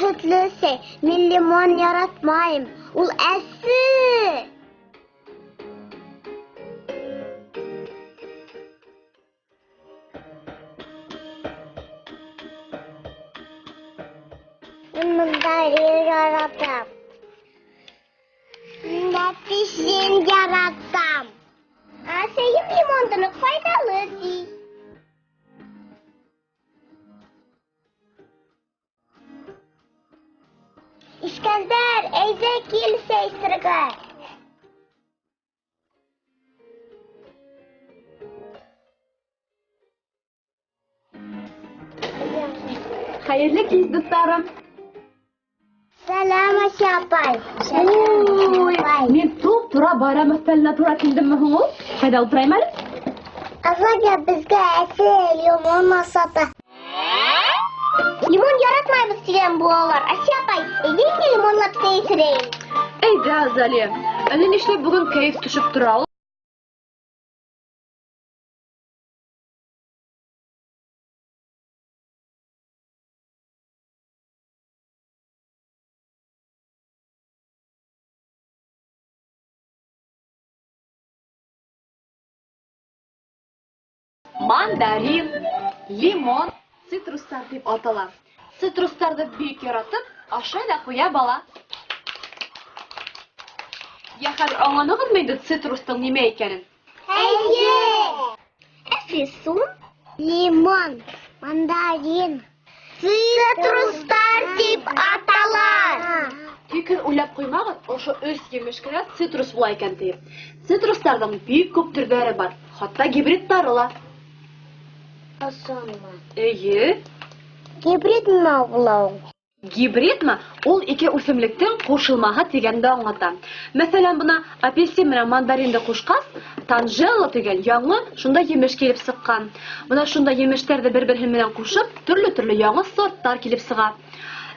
һөтлө сәй. Мин лимон яратмайым. Ул әсе. Мин мандарин яратам. Мин апельсин яратам. Әсәйем лимонды ныҡ файҙалы ти. Искәндәр, әйҙә кил сәй эсергә. Хәйерле кис, дуҫтарым. Сәләм, Асия апай. Ой, мин туп-тура байрам өҫтәленә тура килдемме һуң ул? Ҡайҙа ултырайым әле? Азалия беҙгә әсе лимон асата. Лимон яратмайбыҙ тигән булалар. Асия апай, әйҙә инде лимонлап сәй эсерәйек. Әйҙә, Азалия. Әллә нишләп бөгөн кәйеф төшөп тора ул? Мандарин, лимон, цитрустар тип атала. Цитрустарҙы бик яратып, ашай ҙа ҡуя бала. Йә, хәҙер аңланығыҙмы инде цитрустың нимә икәнен? Эйе! Әфлисун, лимон, мандарин, цитрустар тип атала. Тик һеҙ уйлап ҡуймағыҙ, ошо өс емеш кенә цитрус була икән тиеп. Цитрустарҙың бик күп төрҙәре бар, хатта гибридтары ла. Ысынмы? Эйе. Гибрид нимә була ул? Гибридмы? Ул ике үҫемлектең ҡушылмаһы тигәнде аңлата. Мәҫәлән, бына апельсин менән мандаринды ҡушҡас, танжело тигән яңы шундай емеш килеп сыҡҡан. Бына шундай емештәрҙе бер-береһе менән ҡушып, төрлө-төрлө яңы сорттар килеп сыға.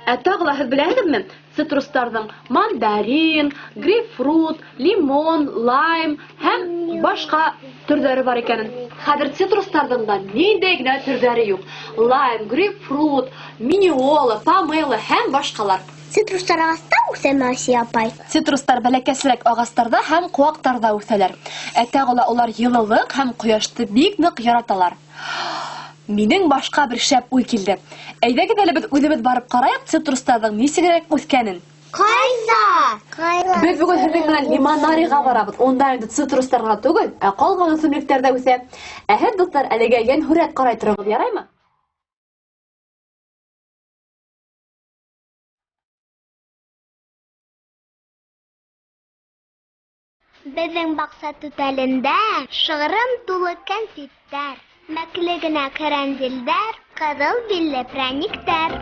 Ә тағы ла һеҙ беләһегеҙме, цитрустарҙың мандарин, грейпфрут, лимон, лайм һәм башҡа төрҙәре бар икәнен. Хәҙер цитрустарҙың да ниндәй генә төрҙәре юҡ. Лайм, грейпфрут, миниола, помело һәм башҡалар. Цитрустар ағаста үҫәме, Асия апай? Цитрустар бәләкәсерәк ағастарҙа һәм ҡыуаҡтарҙа үҫәләр. Ә тағы ла улар йылылыҡ һәм ҡояшты бик ныҡ яраталар. Минең башҡа бер шәп уй килде. Әйҙәгеҙ әле беҙ үҙебеҙ барып ҡарайыҡ цитрустарҙың нисегерәк үҫкәнен. Ҡайҙа? Ҡайҙа? Беҙ бөгөн һеҙҙең менән лимонарийға барабыҙ. Унда инде цитрустар ғына түгел, ә ҡалған үҫемлектәр ҙә үҫә. Ә һеҙ, дуҫтар, әлегә йәнһүрәт ҡарай тороғоҙ, яраймы? Беҙҙең баҡса түтәлендә шығырым тулы кәнфиттәр, мәкле генә кәрәнзилдәр, ҡыҙыл билле прәниктәр.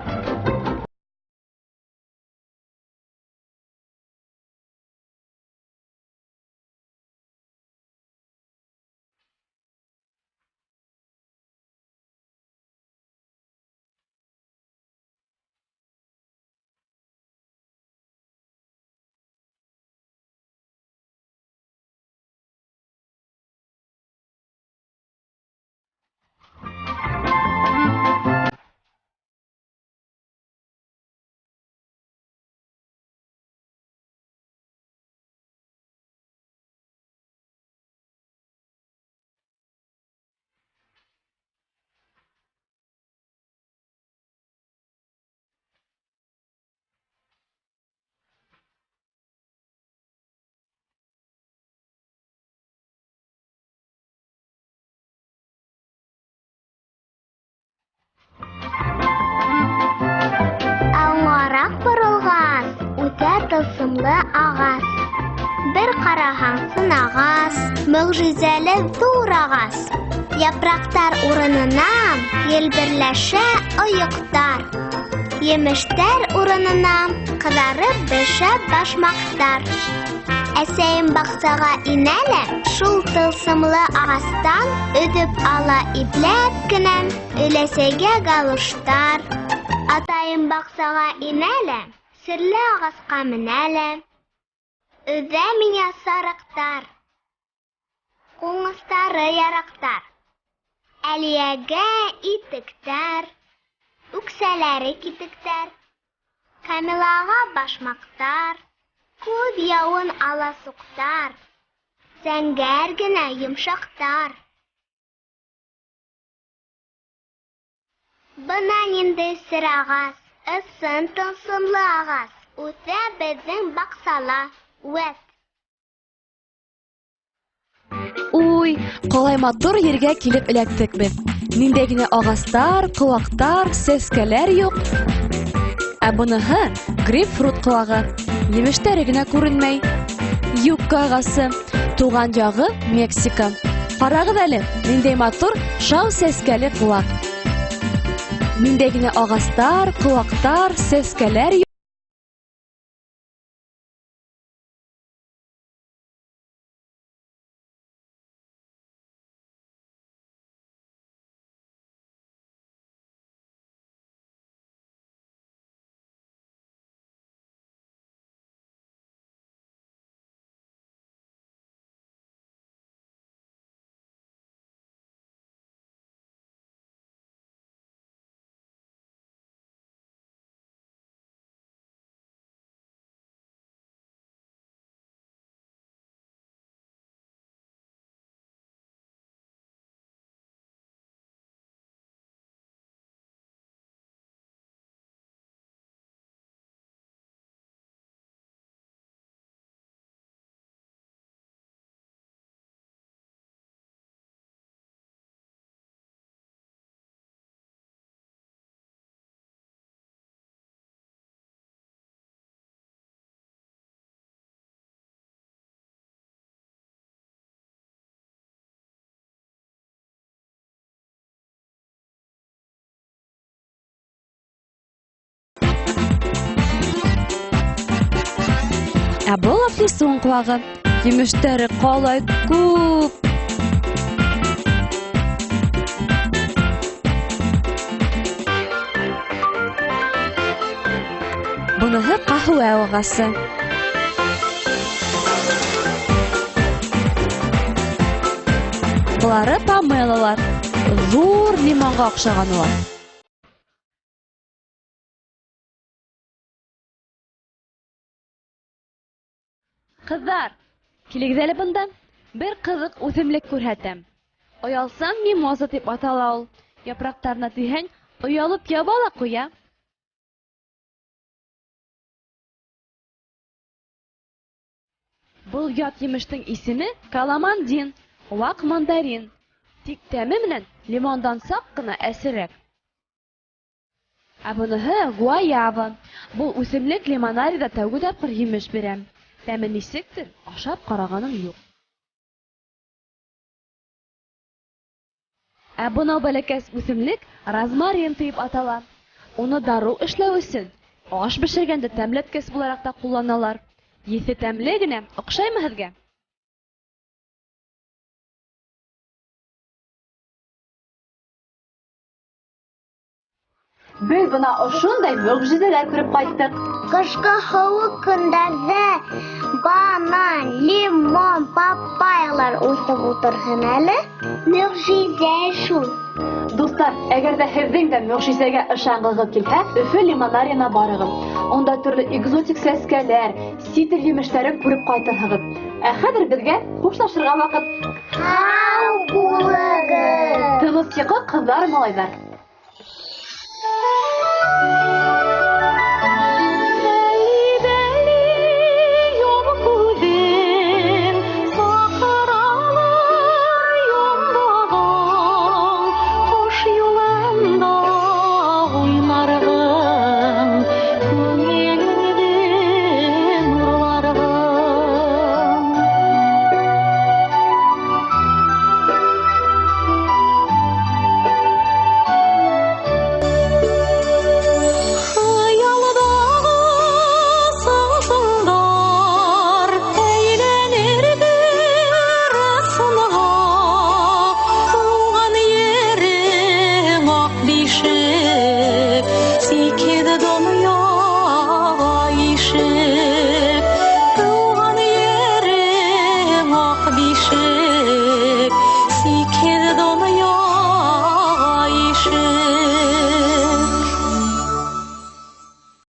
Аңғараҡ боролғас, үтә тылсымлы ағас. Бер ҡараһаң сын ағас, мөғжизәле ҙур ағас. Япраҡтар урынына елберләшә ойоҡтар. Емештәр урынына ҡыҙарып бешә башмаҡтар. Әсәйем баҡсаға инә лә, шул тылсымлы ағастан өҙөп ала ипләп кенә өләсәйгә галоштар. Атайым баҡсаға инә лә, серле ағасҡа менә лә, өҙә миңә сарыҡтар, ҡуңыстары яраҡтар, Әлиәгә итектәр, үксәләре китектәр. Камилаға башмаҡтар, күҙ яуын аласуҡтар, зәңгәр генә йомшаҡтар. Бына ниндәй сер ағас, ысын тылсымлы ағас, үҫә беҙҙең баҡсала, үәт. Уй, ҡалай матур ергә килеп эләктек беҙ. Ниндәй генә ағастар, ҡыуаҡтар, сәскәләр юҡ. Ә быныһы грейпфрут ҡыуағы. Емештәре генә күренмәй. Юкка ағасы. Туған яғы Мексика. Ҡарағыҙ әле, ниндәй матур шау сәскәле ҡыуаҡ. Ниндәй генә ағастар, ҡыуаҡтар, сәскәләр юҡ. Ә был әфлисун ҡыуағы. Емештәре ҡалай күп. Быныһы ҡәһүә ағасы. Былары помелолар. Ҙур лимонға оҡшаған улар. Ҡыҙҙар, килегеҙ әле бында. Бер ҡыҙыҡ үҫемлек күрһәтәм. Оялсан мимоза тип атала ул. Япраҡтарына тейһәң, оялып яба ла ҡуя. Был ят емештең исеме каламандин, ваҡ мандарин. Тик тәме менән лимондан саҡ ҡына әсерәк. Ә быныһы гуаява. Был үҫемлек лимонариҙа тәүге тапҡыр емеш бирә. Тәме нисектер, ашап ҡарағаным юҡ. Ә бынау бәләкәс үҫемлек розмарин тип атала. Уны дарыу эшләү өсөн аш бешергәндә тәмләткес булараҡ та ҡулланалар. Еҫе тәмле генә, оҡшаймы һеҙгә? Беҙ бына ошондай мөғжизәләр күреп ҡайттыҡ. Ҡышҡы һыуыҡ көндәрҙә банан, лимон, папайялар үҫеп ултырһын әле. Мөғжизә шул. Дуҫтар, әгәр ҙә һеҙҙең дә мөғжизәгә ышанғығыҙ килһә, Өфө лимонарийына барығыҙ. Унда төрлө экзотик сәскәләр, ситр емештәрен күреп ҡайтырһығыҙ. Ә хәҙер беҙгә хушлашырға ваҡыт. Һау булығыҙ! Тыныс йоҡо, ҡыҙҙар, малайҙар. Тыуған ерем аҡ бишек.